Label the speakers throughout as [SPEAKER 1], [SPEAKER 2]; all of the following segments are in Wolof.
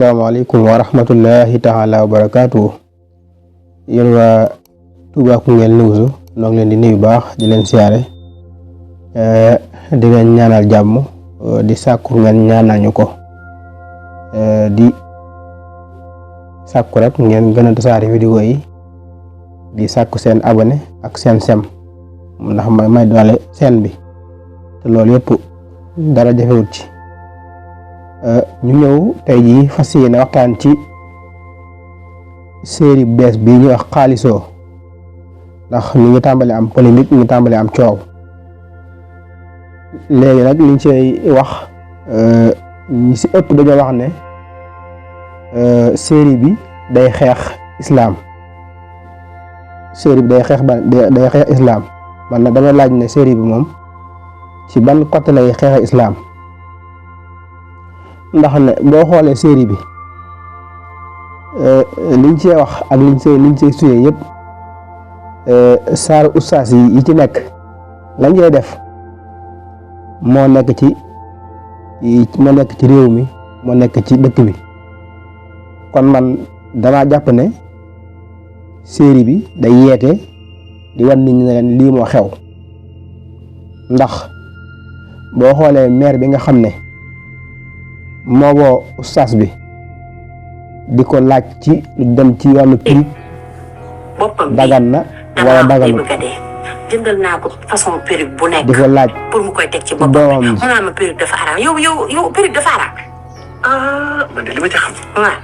[SPEAKER 1] Assalamualaikum warahmatullahi taala wabarakatuh. Yéen waa Touba Koungheul News noo ngi leen di nuyu baax di leen siyaare di leen ñaanal jàmm di sàkku ngeen ñaanal ñu ko di sàkku rek ngeen gën a tasaare vidéo yi di sàkku seen abonné ak seen sem ndax may doole seen bi te loolu yëpp dara jafewut ci ñu ñëw tey jii fas yéene waxtaan ci série bees bii ñu wax xaalisoo ndax ñu ngi tàmbali am polémique ñu ngi tàmbali am coow léegi nag liñ ci wax ñi si ëpp dañoo wax ne série bi day xeex islam série bi day xeex islam man nag dama laaj ne série bi moom ci ban côté lay xeex islam ndax ne boo xoolee série bi liñ cee wax ak liñ cee suyee yëpp saaru ustaas yi ci nekk lañ cee def moo nekk ci réew mi moo nekk ci dëkk bi kon man damaa jàpp ne série bi day yeete di wan nit ñi ne leen lii moo xew ndax boo xoolee maire bi nga xam ne moo woo ustaas bi di ko laaj ci lu dem ci wàllu prix dagan na wala daganul
[SPEAKER 2] jëndal naa ko façon perruque bu nekk
[SPEAKER 1] di ko laaj
[SPEAKER 2] pour mu koy teg ci boppam
[SPEAKER 1] doomam
[SPEAKER 2] mu naa ma perruque dafa araam yow perruque dafa araam
[SPEAKER 3] man de li ma ci xam
[SPEAKER 2] waaw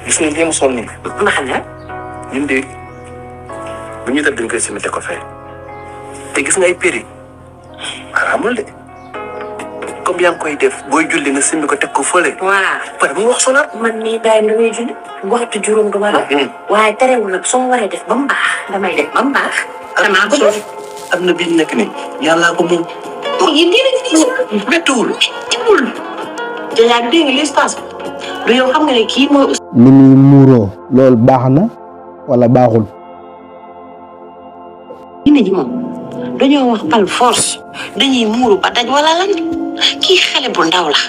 [SPEAKER 3] gis nga li mu sol nii
[SPEAKER 2] ma xam ne
[SPEAKER 3] ñun de bu ñu def dañ koy simite ko fee te gis nga ay perruque araamul de comme yaa ngi koy def booy julli nga simbi ko teg ko fële
[SPEAKER 2] waaw
[SPEAKER 3] pare mu wax sonal
[SPEAKER 2] man nii daay damay julli waxtu juróom du ma la waaye terewul nag su ma waree def ba mu baax damay def ba mu baax damaa ko def
[SPEAKER 3] am na bi ñu nekk nii yàllaa ko moom
[SPEAKER 2] yéen
[SPEAKER 3] méttiwul
[SPEAKER 2] tibbul déjà dégg nga l'espace du yow xam nga ne kii mooy
[SPEAKER 1] ni muy muuroo loolu baax na wala baaxul
[SPEAKER 2] diine ji moom dañoo wax par force dañuy muuru ba daj wala lan kii xale bu ndaw la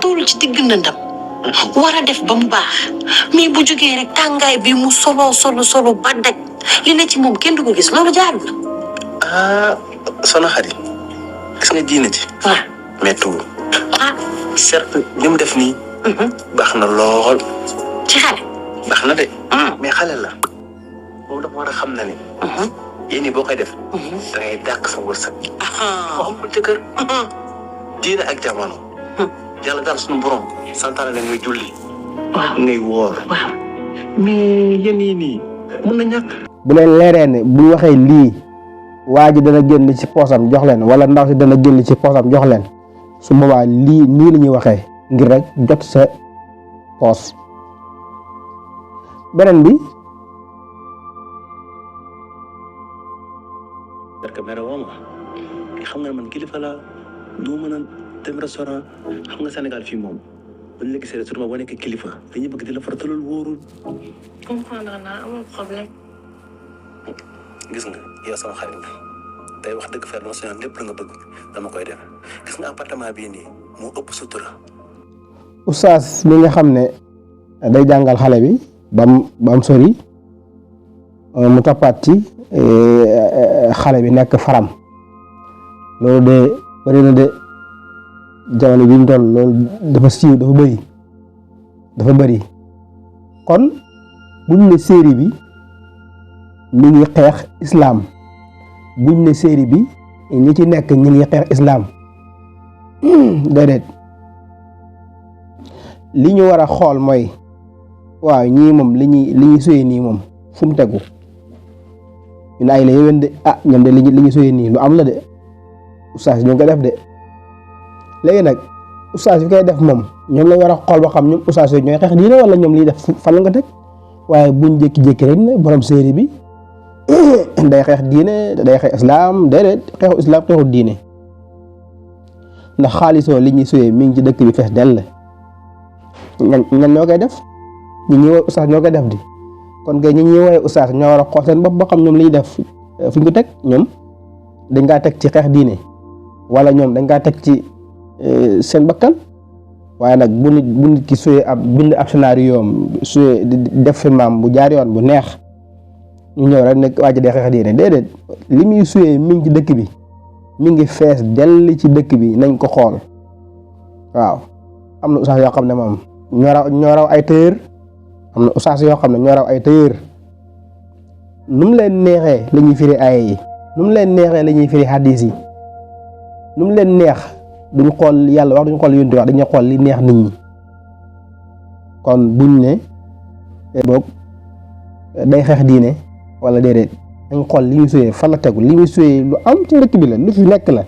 [SPEAKER 2] toolu ci digg ndëndam war a def ba mu baax mais bu jógee rek tàngaay bi mu solo ba daj li ne ci moom kenn du ko gis loolu jaarul
[SPEAKER 3] soxna Xadi gis nga diine ji
[SPEAKER 2] waaw
[SPEAKER 3] méttiwul
[SPEAKER 2] ah
[SPEAKER 3] certes li mu def nii baax na lool
[SPEAKER 2] ci xale
[SPEAKER 3] baax na de mais xale la moom dafa war a xam na ni yéen ñi boo koy def da ngay dàq sa wërsëg moo amul jëkkër diine ak jamono yàlla daal suñu borom santaane la ngay julli
[SPEAKER 2] waaw
[SPEAKER 3] ngay woor
[SPEAKER 2] waaw
[SPEAKER 3] mais yéen yi nii mën na ñàkk
[SPEAKER 1] bu leen leeree ne bu waxee lii waa ji dana génn ci poosam jox leen wala ndaw si dana génn ci poosam jox leen su boobaa lii nii la ñuy waxee ngir rek jot sa poos beneen bi
[SPEAKER 3] parce que mere woo ma xam nga man kilifa laa du mën a dem restaurant xam nga Sénégal fii moom buñ la gisee surtout boo nekk kilifa dañuy bëgg di la faratalul wóorul.
[SPEAKER 2] comprendre naa amul problème
[SPEAKER 3] gis nga yow sama xarit nga tey wax dëgg fa dama soñoon lépp lu nga bëgg dama koy def gis nga appartement bii nii moo ëpp sutura.
[SPEAKER 1] ustaas mi nga xam ne day jàngal xale bi bam sori mu toppaat ci xale bi nekk faram loolu de bari na de jamono bi ñu toll loolu dafa siiw dafa bëri kon buñ ne série bi mi ngi xeex islam buñ ne série bi ñi ci nekk ñi ngi xeex islam déedéet li ñu war a xool mooy waaw ñii moom li ñuy suyee nii moom fu mu tegu ñun ay la yéwén de ñoom de li ñu suyee nii lu am la de ustaas ñu ngi koy def de léegi nag ustaas yi koy def moom ñoom lañ war a xool ba xam ñoom ustaas yooyu ñooy xeex diine wala ñoom liy def fan la nga teg waaye buñ jékki-jékki rek ne borom série bi day xeex diine day xeex islam déedéet xeexu islam xeexu diine ndax xaalisoo li ñuy suyee mi ngi ci dëkk bi fees dell ñan ñoo koy def ñi ñuy woowee ustaas ñoo koy def di kon kay ñi ñuy woowee ustaas ñoo war a xool seen bopp ba xam ñoom li ñuy def fu ñu ko teg ñoom dañ kaa teg ci xeex diine wala ñoom dañ kaa teg ci seen bakkan waaye nag bu nit ki suyee ab bind ab scénario am suyee def filmam bu jaar yoon bu neex ñu ñëw rek nekk waa ji day xeex diine déedéet li muy suyee mi ngi ci dëkk bi mi ngi fees dell ci dëkk bi nañ ko xool waaw am na ustaas yoo xam ne moom ñoo raw ay tëyër am na ustaas yoo xam ne ñoo raw ay tëyër nu mu leen neexee la ñuy firi aaya yi nu mu leen neexee la ñuy firi hadis yi nu mu leen neex duñ xool yàlla wax duñ xool yonent wax dañuy xool li neex nit ñi kon buñ ne boog day xeex diine wala déedéet dañ xool li muy suyee fan la tegu li muy suyee lu am ci dëkk bi la lu fi nekk la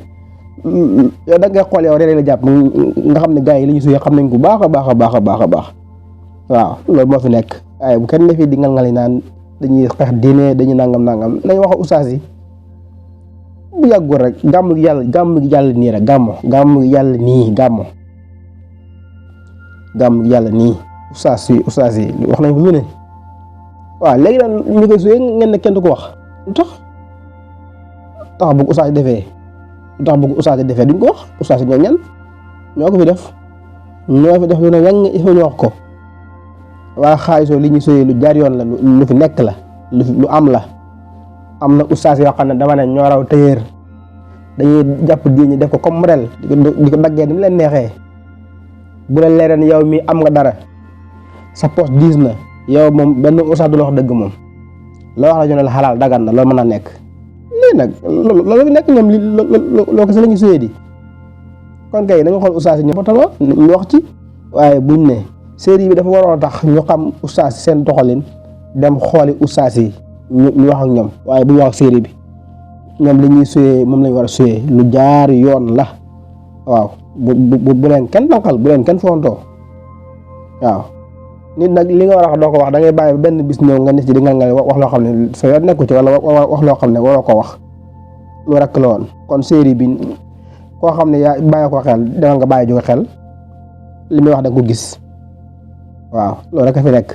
[SPEAKER 1] yow da ngay xool yow rek la jàpp nga xam ne gars yi li ñu suyee xam nañ ko baax a baax a baax a baax a baax waaw loolu moo fi nekk waaye bu kenn ne fii di ngal-ngali naan dañuy xeex diine dañuy nangam nañ wax ustaas yi bu yàggul rek gàmm gi yàlla nii rek gàmm gi yàlla nii ustaas yi wax nañ ko lu ne waaw léegi nag ñu koy suyee ngeen ne kenn du ko wax lu tax bëgg ustaas yi defee duñ ko wax ustaas yi ñoo ñan ñoo ko fi def lu ne yang il faut ñu wax ko waa xaalisoo li ñu suyee lu jaar yoon la lu fi nekk la lu am la am na ustaas yoo xam ne dama ne ñoo raw tëyër dañuy jàpp diine def ko comme modèle di ko daggee ni mu leen neexee bu leen leereen yow mi am nga dara sa poche diis na yow moom benn ustaas du la wax dëgg moom loo wax la ñu ne la xalaal dagan na loolu mën a nekk lii nag loolu fi nekk ñoom loo ko si la ñu suyee di kon kay da nga xool ustaas yi ñoom tamit ñu wax ci waaye buñ ne série bi dafa waroon a tax ñu xam ustaas yi seen doxalin dem xooli ustaas yi ñu wax ak ñoom waaye bu ñu wax ak série bi ñoom li ñuy suyee moom lañ war a suyee lu jaar yoon la waaw bu leen kenn tànqal bu leen kenn fontoo waaw nit nag li nga war a wax doo ko wax da ngay bàyyi benn bis ñëw nga nit ci di nga wax loo xam ne sa yoon nekku ci wala wax loo xam ne waroo ko wax lu rekk la woon kon série bi koo xam ne yaa bàyyi ko xel danga nga bàyyi jóge xel li muy wax da nga ko gis waaw loolu rek a fi nekk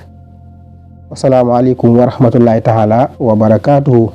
[SPEAKER 1] asalaamaaleykum wa rahmatullahi taala wa barakaatuhu